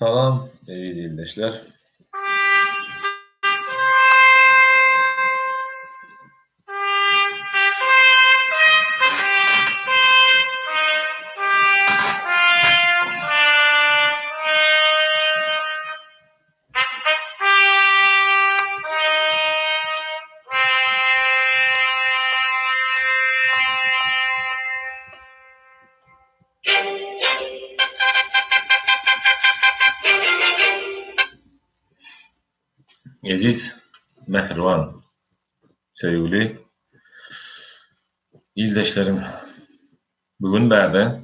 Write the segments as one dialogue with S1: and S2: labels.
S1: Salam eziz ildeşler. Eziz, mähriban, söýgüli ildeşlerim! Bu gün bärde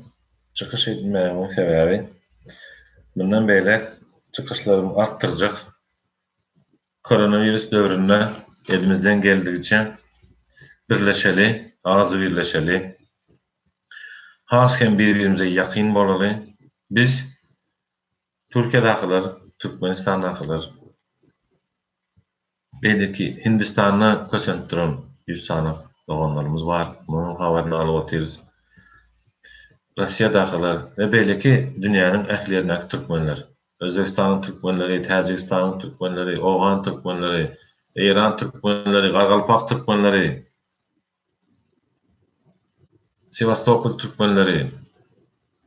S1: çykyş etmegimiň sebäbi, mundan beýläk çykyşlarymy artdyrjak. Koronawirus döwründe elimizden geldigiçe birleşeli, agzybirleşeli, has hem bir-birimize ýakyn bolaly. Biz, Türkiýedakylar, Türkmenistandakylar, beýleki Hindistanda kösenip duran ýüz sany doganlarymyz bar, munuň habaryny alyp otyrys. Russiýadakylar we beýleki dünýäniň ähli ýerindäki türkmenler, Özbegistanyň türkmenleri, Täjigistanyň türkmenleri, owgan türkmenleri, eýran türkmenleri, gargalpak türkmenleri, Sewastopol türkmenleri,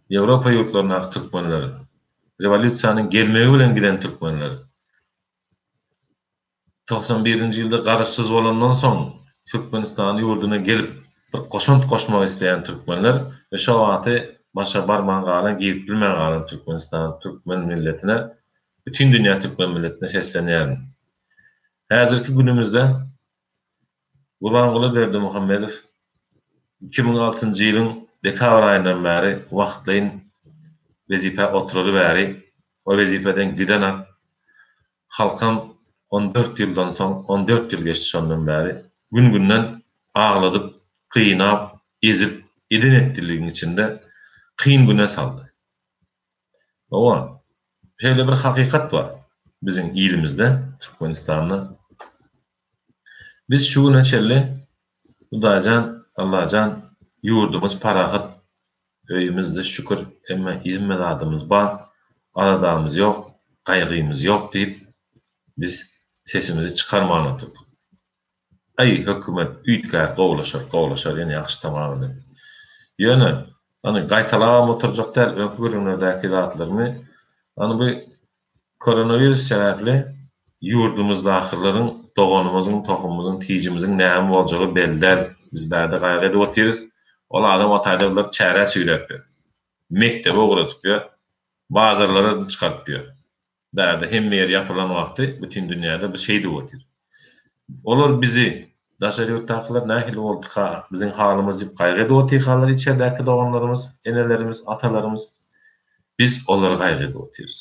S1: Ýewropa ýurtlaryndaky türkmenler, rewolýusiýanyň gelmegi bilen giden türkmenler, 91-nji ýylda garaşsyz bolandan soň Türkmenistan ýurduna gelip bir goşant goşmak isleýän türkmenler we şo wagty başa barman galan, girip bilmän galan Türkmenistan türkmen milletine, bütin dünýä türkmen milletine seslenýärin. Häzirki günümizde Gurbanguly Berdimuhamedow 2006-njy ýylyň dekabr aýyndan bäri wagtlaýyn wezipä oturaly bäri o wezipeden gidenak Halkam on dört ýyldan soň, on dört ýyl geçdi şondan bäri, gün-günden agladyp, gynap, ezip, eden-etdiligiň içinde kyn güne saldy. Hawa, şeýle bir hakykat bar biziň ilimizde, Türkmenistanda. Biz şu güne çenli Hudaýjan, Allajan ýurdumyz parahat, Öýümizde şükür, emma hemme zadymyz bar, aladamyz ýok, gaýgymyz ýok diýip, biz sesimizi çykarman oturdyk. Aý, hökümet üýtgär, gowulaşar, gowulaşar, ýene ýagşy tamam eder. Ýöne, hany, gaýtalabam oturjak däl öňki gürrüňlerdäki zatlarymy. Hany bu Koronawirus sebäpli ýurdumyzdakylaryň, doganymyzyň, tohumymyzyň, tijimiziň näme boljagy belli däl. Biz bärde gaýgy edip otyrys. Ol adam o taýda bular çärä süýräp ýör. Mekdebe ugradyp ýör. Bazarlara çykaryp ýör. Bärde hemme ýer ýapylan wagty bütin dünýäde bu şeýdip otyr. Olar bizi, daşary ýurtdakylar nähili bolduka, biziň halymyz diýip gaýgy edip otyrkalar içerdäki doganlarymyz, enelerimiz, atalarymyz. Biz olary gaýgy edip otyrys.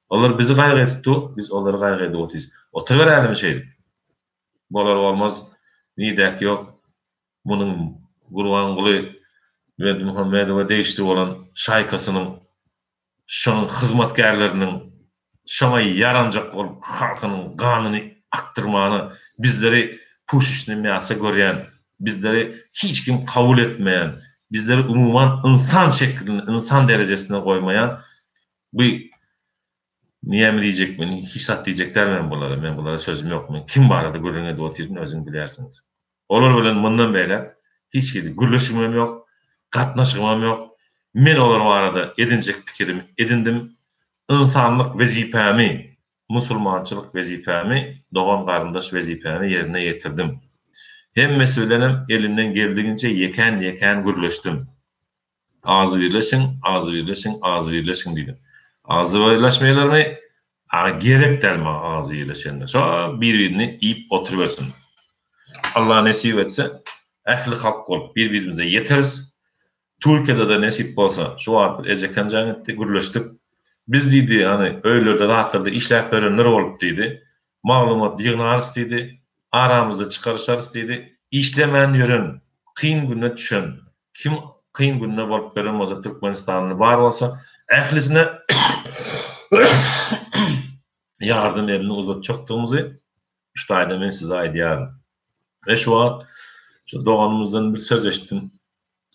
S1: Olar bizi gaýgy edip dur, biz olary gaýgy edip otyrys. Oturyberälimi şeýdip? Bolar bolmaz, nidäki ýok. Munuň Gurbanguly Berdimuhamedowa degişli bolan şaýkasynyň, şonuň hyzmatkärleriniň şoňa ýaranjak bolup halkynyň ganyny akdyrmana bizleri puşeçnyý mýasa görýän, bizleri hiç kim kabul etmeýän, bizleri umuman ynsan şeklinde, ynsan derejesinde goýmaýan bu näme diýjek men hiç zat diýjek däl men bulara, men bulara sözüm ýok, men kim barada gürrüň edip otyryn özüňiz bilýärsiňiz. Olar bilen mundan beýläk hiç hili gürleşigimem ýok, gatnaşygymam ýok. Men olar barada edinjek pikirimi edindim. Ynsanlyk wezipämi, musulmançylyk wezipämi, dogan-garyndaş wezipämi ýerine ýetirdim. Hemmesi bilenem elimden geldiginçe ýekän-ýekän gürleşdim. Agzybirleşiň, agzybirleşiň, agzybirleşiň diýdim. Agzybirleşmeýlermi? A gerek däl maňa agzybirleşenler. Şo bir-birini iýip oturybersin. Allah nesip etse, ähli halk bolup bir-birimize ýeteris. Türkiýede-de nesip bolsa, şu wagt bir ejekem jaň etdi, gürleşdik. Biz diýdi, hany, öýlerde zatlarda işläp berenler bolup diýdi. Maglumat ýygnarys diýdi, aramyzda çykaryşarys diýdi. Işlemän ýören, kyn güne düşen, kim kyn günde bolup ýören bolsa, türkmenistanly bar bolsa, ählisine ýardam elini uzatjakdygymyzy şu taýda men size aýdýaryn. We şu wagt şu doganymyzdan bir söz eşitdim.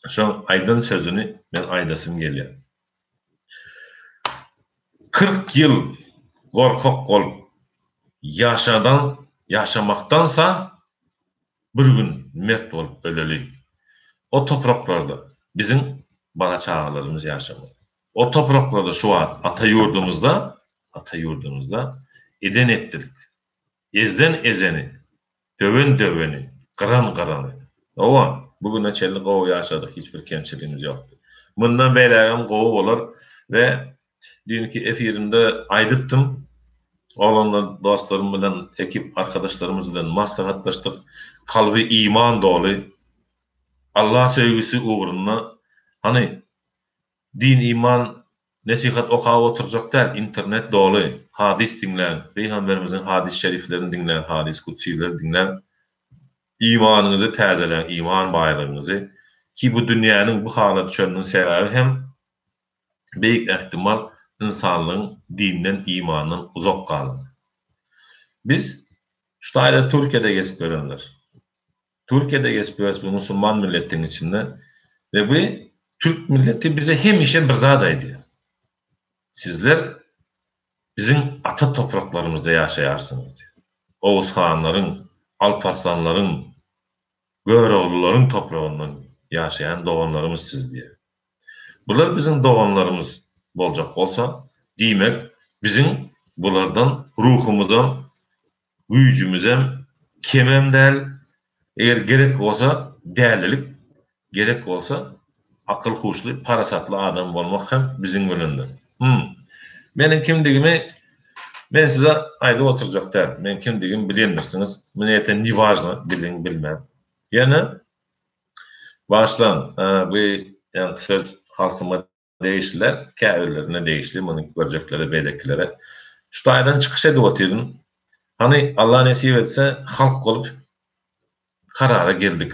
S1: Şoň aýdan sözüni men aýdasym gelýär. 40 ýyl gorkak bolup ýaşadan ýaşamakdansa bir gün mert bolup öleli. O topraklarda biziň bala-çagalarymyz ýaşamaly. O topraklarda şu wagt ata ýurdumyzda ata ýurdumyzda eden etdilik, ezden ezeni, döwen döweni, gyran gyrany. Hawa, bu güne çenli gowy ýaşadyk, hiç bir kemçiligimiz ýokdy. Mundan beýlägem gowy bolar we düýnki efirimde aýdypdym, oglanlar dostlarym bilen, ekip arkadaşlarymyz bilen maslahatlaşdyk. Kalby iman doly, Allah söýgüsi ugrunda hany Din-iman nesihat okap oturjak däl, internet doly, hadys diňläň, Pygamberimiziň hadys şeriflerini diňläň, hadys kutsileri diňläň, imanyňyzy täzeläň, iman baýlygyňyzy, ki bu dünýäniň bu hala düşeniniň sebäbi hem beýik ähtimal ynsanlygyň dinden imandan uzak galany. Biz şu taýda Türkiýede gezip ýörenler. Türkiýede gezip ýörüs bu musulman milletiň içinde we bu türk milleti bize hemişe bir zat aýdýar. Sizler biziň ata topraklarymyzda ýaşaýarsyňyz diýýär. Oguz hanlaryň, Alparslanlaryň, Göroglylaryň topragyndan ýaşaýan doganlarymyz siz diýýär. Bular biziň doganlarymyz boljak bolsa, diýmek biziň bulardan ruhumyzam Güýjümizem kemem däl, eger gerek bolsa dälilik, gerek bolsa akyl-huşly, parasatly adam bolmak hem biziň bilendir. Hum. Meniň kimdigimi men size aýdyp oturjak däl. Meň kimdigimi bilýändirsiňiz. Mne это ne важno, biliň, bilmän. Ýöne, bagyşlaň, bu ýaňky söz halkyma degişliler, käbirlerine degişli, muny görjeklere, beýlekilere. Şu taýdan çykyş edip otyryn. Hany, Allah nesip etse, halk bolup karara geldik.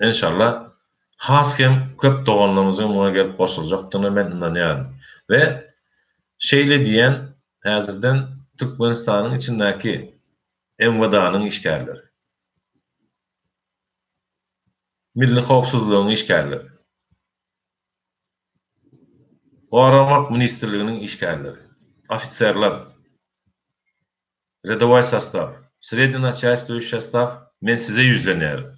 S1: Enşalla, has hem köp doganlarymyzyň muňa gelip goşuljakdygyna men ynanýaryn. We şeýle diýýän, häzirden Türkmenistanyň içindäki MWD-nyň işgärleri, Milli howpsuzlygyň işgärleri, Goranmak ministrliginiň işgärleri, ofiserler, rýadowoý sostaw, sredniý naçalstwuýuşiý sostaw, men size ýüzlenýärin.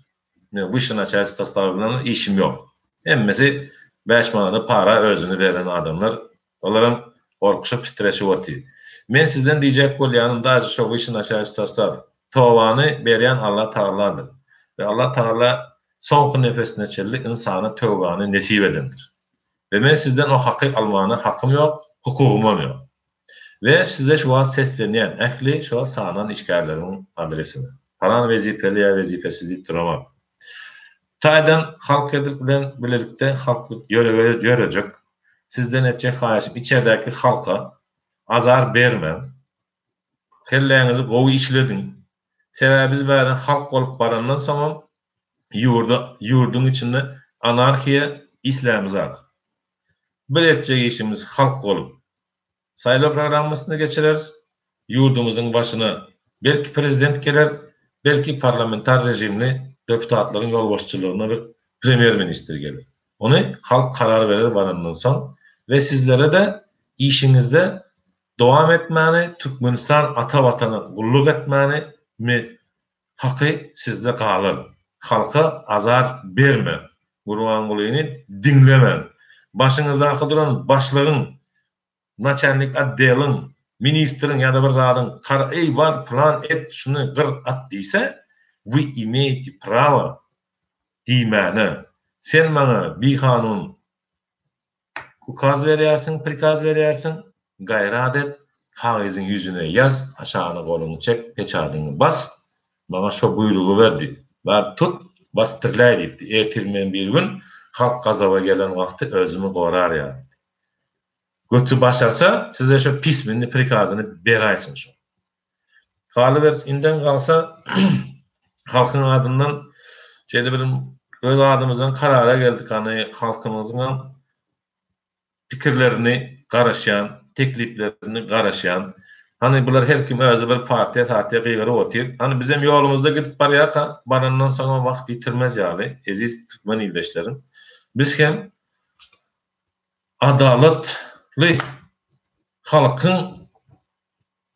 S1: Men wyşşi naçalstwo sostawy bilen işim ýok. Hemmesi bäş manada para özüni beren adamlar, olaram gorkuşyp titreşip otyr. Men sizden diýjek bolýanym daže şo wyşşi naçalstwo sostaw, tobany berýän Alla Tagaladyr we Alla Tagala soňky nefesine çenli ynsana töwbany nesip edendir. We men sizden o haky almana hakym ýok, hukugymam ýok. We size şu wagt seslenýän ähli şo sanan işgärlerimiň adresine. Palan wezipeli ýa wezipesiz diýip duramok. Taýdan halk edip bilen bilelikde halk ýörege ýörejek. Sizden etjek haýyşym içerdäki halka azar bermäň. Kelläňizi gowy işlediň. Sebäbi biz bärden halk bolup barandan soňam ýurda ýurduň içinde anarhiýa islämizak. Bir etjek işimiz halk bolup saýlaw programmasyny geçireris, ýurdumyzyň başyna belki prezident geler, belki parlamentar režimli deputatlaryň ýolbaşçylygyna bir premýer ministr geler. Ony halk karar berer barandan soň we sizlere-de işiňizde dowam etmäni, Türkmenistan ata watana gulluk etmäni me haky sizde galar. Halka azar bermäň. Gurbangulyny diňlemäň. Başyňyzdaky duran başlygyň, naçalnik otdeliň, ministriň ýa-da bir zadyň kar eý bar plan et şuny gyr at diýse, вы имеете право diýmäne. Sen maňa bikanun Ukaz berýärsiň, prikaz berýärsiň, gaýrat et, kagyzyň ýüzüne ýaz, aşagyna goluňy çek, peçadyňy bas, maňa şo buýrugy ber diýip. Bar, tut, basdyrlaý diýipdi. Ertir men bir gün halk gazaba gelen wagty özümi gorar ýaly. Göti başarsa, size şo pisminni prikazyny beräýsin şo. Galyberse, indem galsa, halkyň adyndan şeýle bir öz adymyzdan karara geldik, hany halkymyzyňam pikirlerini garaşýan, tekliplerini garaşýan. Hany bular her kim özi bir partiýa sartiýa gygyryp otyr. Hany bizem ýolumyzda gidip barýarka, barandan soňam wagt ýitirmez ýaly, eziz türkmen ildeşlerim, biz hem adalatly. Halkyň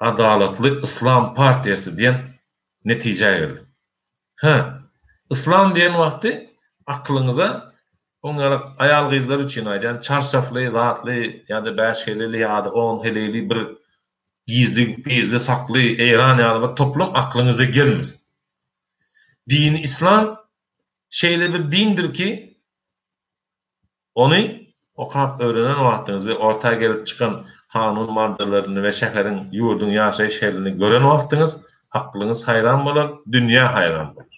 S1: Adalatly Yslam partiýasy diýen netijä geldik. Hä, yslam diýen wagty aklyňyza oň ýaly aýal-gyzlar üçin aýdýan çarşafly, zatly ýa-da bäş heleli ýa-da on heleli bir gizli, gizli sakly Eýran ýaly bir toplum aklyňyza gelmesin. Dini yslam şeýle bir dindir ki, Ony okap öwrenen wagtyňyz we orta gelip çykan kanun maddalaryny we şäheriň, ýurduň ýaşaýyş helini gören wagtyňyz aklyňyz haýran bolar, dünýä haýran bolar.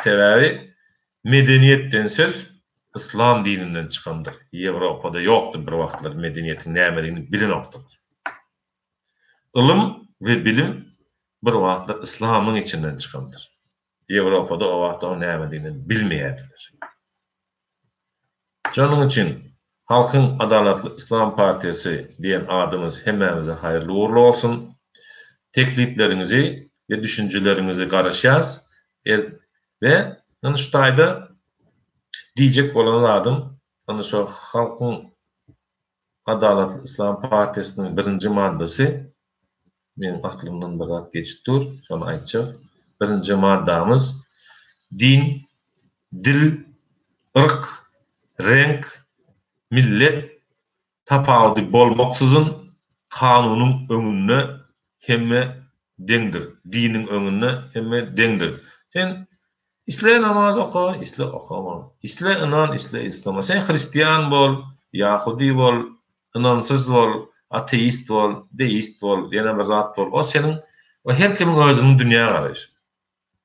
S1: Sebäbi medeniýet diýen söz yslam dininden çykandyr. Ýewropada ýokdy bir wagtlar medeniýetiň nämedigini bilenokdylar. Ylym we bilim bir wagtlar yslamyň içinden çykandyr. Ýewropada o wagt onuň nämedigini bilmeýärdiler. Şonuň üçin Halkyň Adalatly Yslam partiýasy diýen adymyz hemmämize haýyrly ugurly bolsun. Teklipleriňizi we düşünjeleriňizi garaşýas. We indi şu taýda diýjek bolan zadym, indi şu Halkyň Adalatly Yslam partiýasynyň birinji maddasy, meniň aklymdan bir zat geçip dur, şony aýtjak. Birinji maddamyz, din, dil, yrk, reňk, millet tapawudy bolmaksyzyn kanunyň öňünde hemme deňdir, diniň öňünde hemme deňdir. Sen Isle namaz oka, isle okama. Isle ynan, isle islama. Sen hristian bol, ýahudy bol, ynansyz bol, ateist bol, deist bol, ýene bir zat bol. O seniň, o her kimiň özüniň dünýä garaýşy.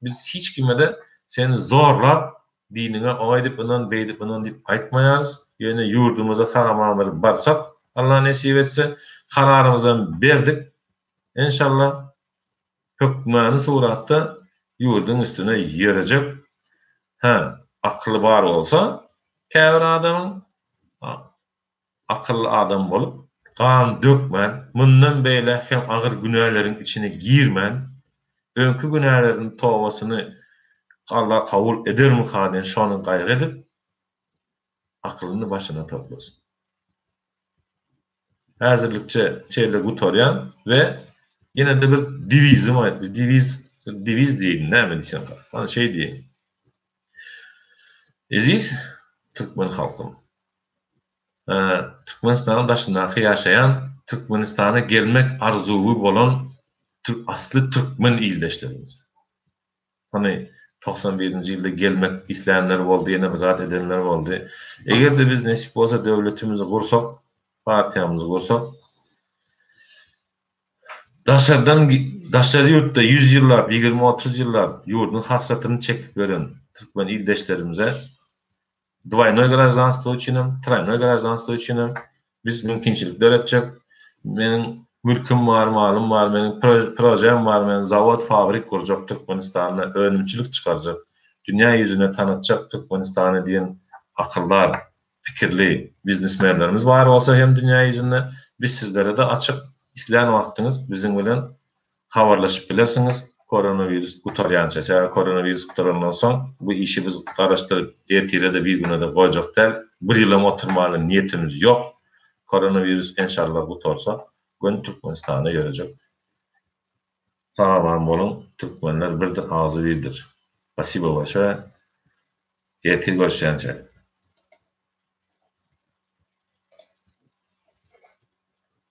S1: Biz hiç kime-de seni zorlap diniňe oýdip ynan, beýdip ynan diýip aýtmaýarys. Ýöne ýurdumyza sag-aman bir barsak, Allah nesip etse, kararymyzam berdik. Enşallah. Hökmany suratda ýurduň üstüne ýörejek hä akyly bar bolsa käbir adamyň akylly adam bolup gan dökmän mundan beýläk hem agyr günäleriň içine girmän öňki günäleriniň tobasyny Alla kabul edermika diýen şony gaýgy edip akylyny başyna toplasyn. Häzirlikçe şeýle gutarýan we ýene-de bir dewizim aýt, bir dewiz, bir dewiz diýeýin, näme diýsem, hany şeý diýeýin. Eziz türkmen halkym! Türkmenistanyň daşyndaky ýaşaýan, Türkmenistana gelmek arzuwy bolan asly türkmen ildeşlerimiz! Hany, 91-nji ýylda gelmek islänler boldy, ýene bir zat edenler boldy. Eger-de biz nesip bolsa döwletimizi gursak, partiýamyzy gursak, daşardan daşary ýurtda 100 ýyllap, 20-30 ýyllap ýurduň hasratyny çekip ýören türkmen ildeşlerimize Dwaýnoý graždanstwo üçinem, troýnoý graždanstwo üçinem biz mümkinçilik döretjek. Meniň mülküm bar, malym bar, meniň projem bar, men zawod, fabrik gurjak Türkmenistanda, önümçilik çykarjak, dünýä ýüzüne tanatjak Türkmenistany diýen akyldar, pikirli biznesmenlerimiz bar bolsa hem dünýä ýüzünde, biz sizlere-de açyk, islän wagtyňyz biziň bilen habarlaşyp bilersiňiz koronawirus gutarýança. Sebäbi koronawirus gutarandan soň bu işi biz garaşdyryp ertire-de bir güne-de goýjak däl. Bir ýylam oturmana niýetimiz ýok. Koronawirus enşalla gutarsa göni Türkmenistana ýörejek. Sag-aman boluň türkmenler birdir agzy birdir. Spasibo bolşoýe. Ertir görüşýänçä.